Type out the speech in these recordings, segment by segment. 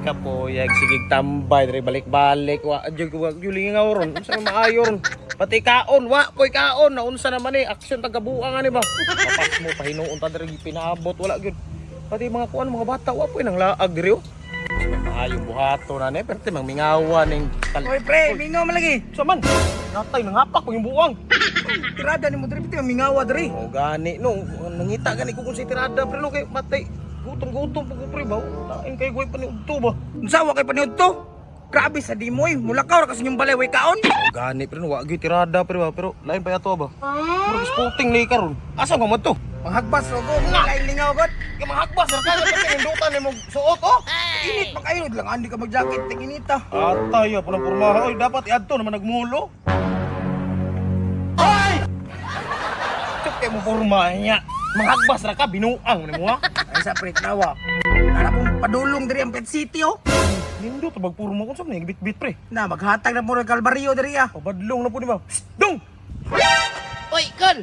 Kapoyag sige tambay diri balik-balik wa jud ko jud nga ron. Unsa man maayo ron? Pati kaon wa koy kaon naunsa naman ni aksyon tagabuang ani ba. Papas mo pahinuon ta diri pinaabot wala gyud. Pati mga kuan mga bata wa poy nang laag diri oh. Maayo buhato na ni pero mang mingawan ning Oy pre, mingaw man lagi. Sa man? Natay nangapak ko yung buang. Tirada ni mo diri piti mingawa diri. O gani no, nangita gani ko kung si tirada pre no kay matay. Gutom-gutom po ko pre ba. Lain kay goy pa ni udto ba. Unsa wa kay paniud to? Grabe sa dimoy, mulakaw ra kasi inyong balay way kaon. O gani pre no, wa gyud tirada pre ba pero lain pa yato ba. Murag sporting ni karon. Asa nga man to? Manghagbas ro ko, lain lingaw god. Kay mahagbas ra kay pindutan nimo suot oh. Init pa kayo lang andi ka mag-jacket ting inita. Atay pa ng pormaha oy dapat iadto naman nagmulo. Ay! Tuk kay mo porma niya. Manghagbas ra ka binuang nimo ha. Ay sa pre tawa. Nara pong padulong diri ang Pet City oh. Nindot bag porma kun sa man bit-bit pre. Na maghatag na mo kalbaryo diri ah. Pabadlong na po ni ba. Psst, Dong! Uy, Kol!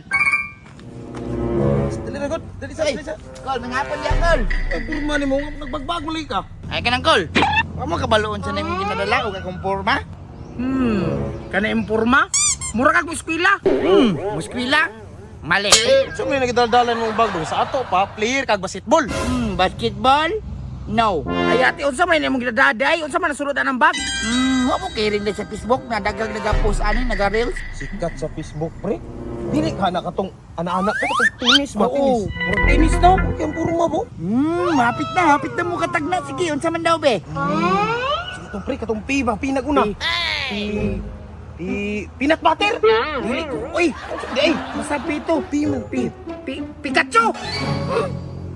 Dali na god. Dali sa, Uy, dali sa. Kol, mangapon diya, Kol! Ay, porma nimo nagbagbag mo ka. Ay, kanang Kol! Wa mo kabaloon sa naming ginadala o akong porma? Kana imporma? Mura kag mo eskwela. Muskwila? Mali. So may nagdaldalan mong bag dong sa ato pa player kag basketball. Basketball? No. Ay ate unsa man imong gidadaday? Unsa man nasulod ang bag? Wa mo kiring na sa Facebook na daghang naga-post ani, naga-reels? Sikat sa Facebook pre. Dili ka na katong ana-ana ko katong tinis ba tinis. Oo, murag tinis no. Okay ang porma mo. Hapit na mo katagna. Sige, unsa man daw be? Sige tong pre katong P ba pinag una. P P peanut butter. Dili ko. Uy, Di ay. masabi ito. P man P. P Pikachu.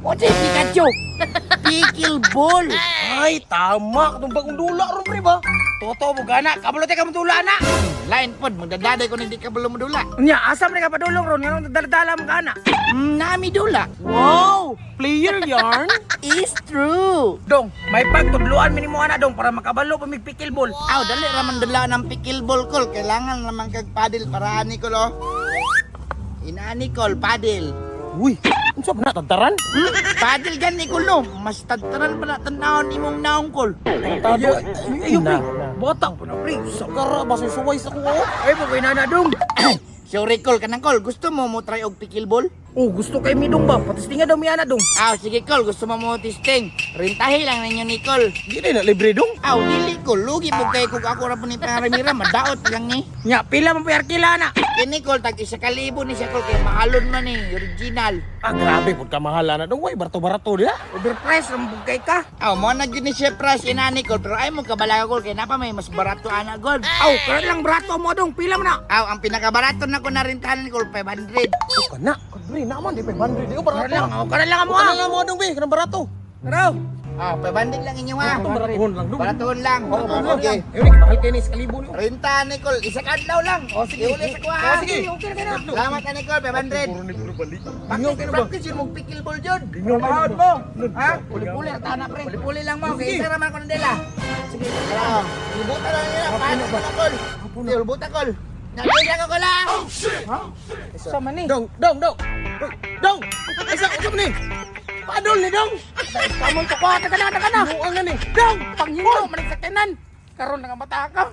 Unsa yung Pikachu? Pickleball. Ay tama katong bagong dula ron pre ba. Totoo mo gana. Kabalo ka mo dula na. Lain pod, magdadaday ko hindi ka mo dula. Unya, asa man ka padulong ron nganong dala-dala mo kana? Nami dula. Wow, player yarn. Is true. Dong, may pagtudluan mi nimo ana dong para makabalo pa mig pickleball. Aw, dali raman dala ng pickleball kol. Kailangan naman kag paddle para ani kol oh. Inaani kol, paddle. Uy, unsa ba na tadtaran? Paddle gan ni kol no. Mas tadtaran pa na tanawon imong naong kol. Tado. Ay, pre. Bata po na pre. Sakara ba sa suway sa kuha? Ay, mo kay nana dong. Sorry kol, kanang kol. Gusto mo mo try og pickleball? Oh, gusto kay mi dong ba? Patistinga daw mi ana dong. Aw, sige kol, gusto mo mo testing. Rintahi lang ninyo ni kol. Dili na libre dong. Aw, dili kol. Lugi po kay kung ako ra po ni pangaramira, madaot lang ni. Nya, pila man pa arkila na. Kini kol, tag 1,000 ni siya kol. Kay mahalon man eh, original. Ah, grabe pud kamahala na dong. Way, barato-barato diha. Overpriced ang bugkay ka. Aw, mo na gyud ni siya price inani kol, pero ay mo kabalaga kol kay napa may mas barato ana gol. Aw, karon lang barato mo dong, pila man na. Aw, ang pinakabarato na ko narintahan kol 500. Oh, kana. Kadre naman di 500 di ko barato. Karon lang, oh, karon lang mo Kana ah. lang mo dong be, kanang barato. Tara. Aw, 500 lang inyo ha. Ito baratuhon lang dong. Baratuhon lang. Oh, okay. Ayun, ni, mahal kay ni sa kalibo ni. Rintahan ni kol, isa ka adlaw lang. Oh, sige. Iuli sa kuha. Oh, sige, okay na na. Salamat ani kol, 500. Puro ni puro balik. Practice, practice yun mong pickleball yun. Trabahoon mo. Ha? Puli-puli ra tana pre. Puli-puli lang mo, kay isa raman ko ng dela. Sige, tara. Lubutan lang nila, paano ko na kol. Sige, lubutan kol. Nagkita ko kol ah. Sa man ni. Dong, dong, dong. Uy, dong. Ay sa unsa man ni? Padol ni dong. Kamon ko ko, taga na, taga na. Buang na ni. Dong, panghinto man sa kanan. Karon nga mata ka.